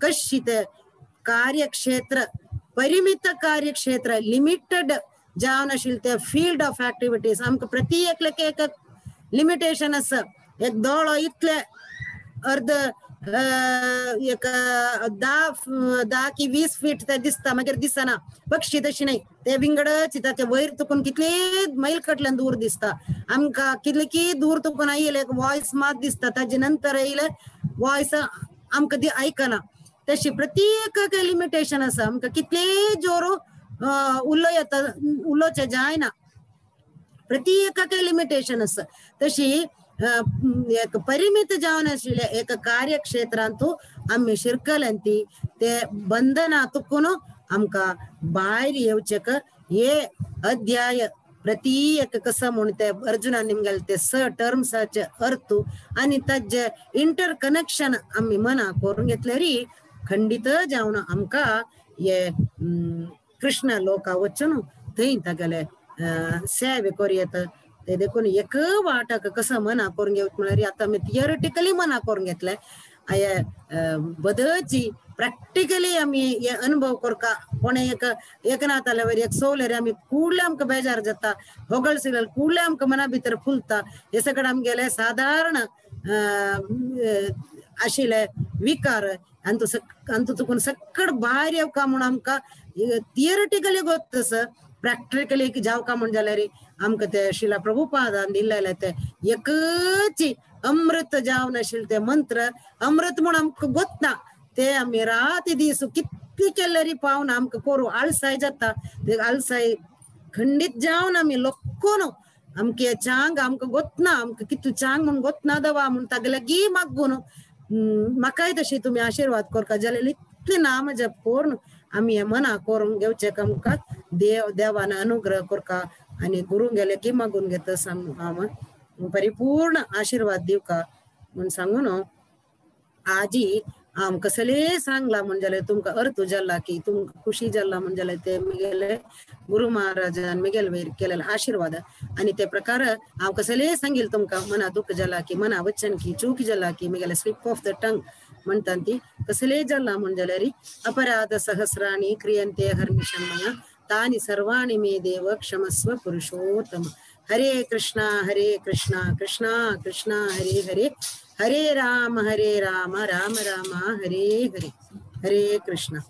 कशी ते कार्यक्षेत्र परिमित कार्यक्षेत्र लिमिटेड जावन आशिल्ले ते फील्ड ऑफ ऍक्टिव्हिटीज आमकां प्रति एकल्याक एक लिमिटेशन आसा. एक दोळो इतले अर्द एक 10 की 20 फीट ते दिसता मागीर दिसना. पक्षी तशी न्हय ते विंगडच ते वयर तुकून कितले मैल कडल्यान दूर दिसता. आमकां कितले की दूर तुकून आयले एक वॉयस मात दिसता ताजे नंतर येयले वॉयस आमकां ती आयकना. तशी प्रत्येक लिमिटेशन आसा. आमकां कितले जोर उलो येता उलोवचें जायना प्रत्येकाक लिमिटेशन आसा. तशी एक परिमित जावन आशिल्ले एक कार्यक्षेत्रांतू आमी शिरकल्यांती ते बंधना तुकून आमकां भायर येवचेक हे अध्याय प्रत्येक कसं म्हूण ते अर्जुनान निमगेले ते स टर्म्साचे अर्थ आनी ताजे इंटर कनेक्शन आमी मना करून घेतल्यारी खंडीत जावन आमकां हे कृष्ण लोका वचून थंय तागेले सेवे करूं ते देखून एक वाटाक कसं मना करून घेवच म्हळ्यार आतां आमी थियोरिटिकली मना करून घेतले बदची प्रॅक्टिकली आमी हे अनुभव करका. कोणे एक एकनाथाल्या वयर एक सोवल्यार आमी कूडले आमकां बेजार जाता होगळ सिगळ कूडले आमकां मना भितर फुलता. हे सगळें आमगेले सादारण आशिल्ले विकार अंतु अंतु चुकून सक्कड भायर येवका म्हूण आमकां थियरिटिकली गोत्त प्रॅक्टिकली जावका म्हूण जाल्यार आमकां ते शिला प्रभुपादान दिल्लेले ते एकच अमृत जावन आशिल्ले ते मंत्र अमृत म्हूण आमकां गोतना ते आमी रात दीस कितली केल्यारी पावन आमकां कोरू आळसाय जाता ते आळसाय खंडीत जावन आमी लोकोन आमके चांग आमकां गोतना आमकां कितू चांग म्हूण गोतना दवा म्हूण तागेले गी मागून म्हाकाय तशी तुमी आशिर्वाद करका जाल्यार इतले नाम जप करून आमी हे मना करून घेवचे आमकां देव देवान अनुग्रह करका आनी गुरू गेले की मागून घेता हांव परिपूर्ण आशिर्वाद दिवका म्हूण सांगून आजी आम कसले सांगला म्हूण जाल्यार तुमकां अर्थ जाला की तुमकां खुशी जाला म्हूण जाल्यार ते मिगेले गुरु महाराजान मिगेल वयर केलेले आशिर्वाद आनी ते प्रकार हांव कसले सांगील तुमकां मना दुःख जाला की मना वचन की चूक जाला की मिगेले स्लिप ऑफ the टंग म्हणटा ती कसले जाला म्हूण जाल्यार अपराध सहस्राणी क्रियंते हर्निशमया तानि सर्वाणि मे देव क्षमस्व पुरुषोत्तम. हरे कृष्णा कृष्णा कृष्णा हरे हरे हरे राम राम राम हरे हरे. हरे कृष्णा.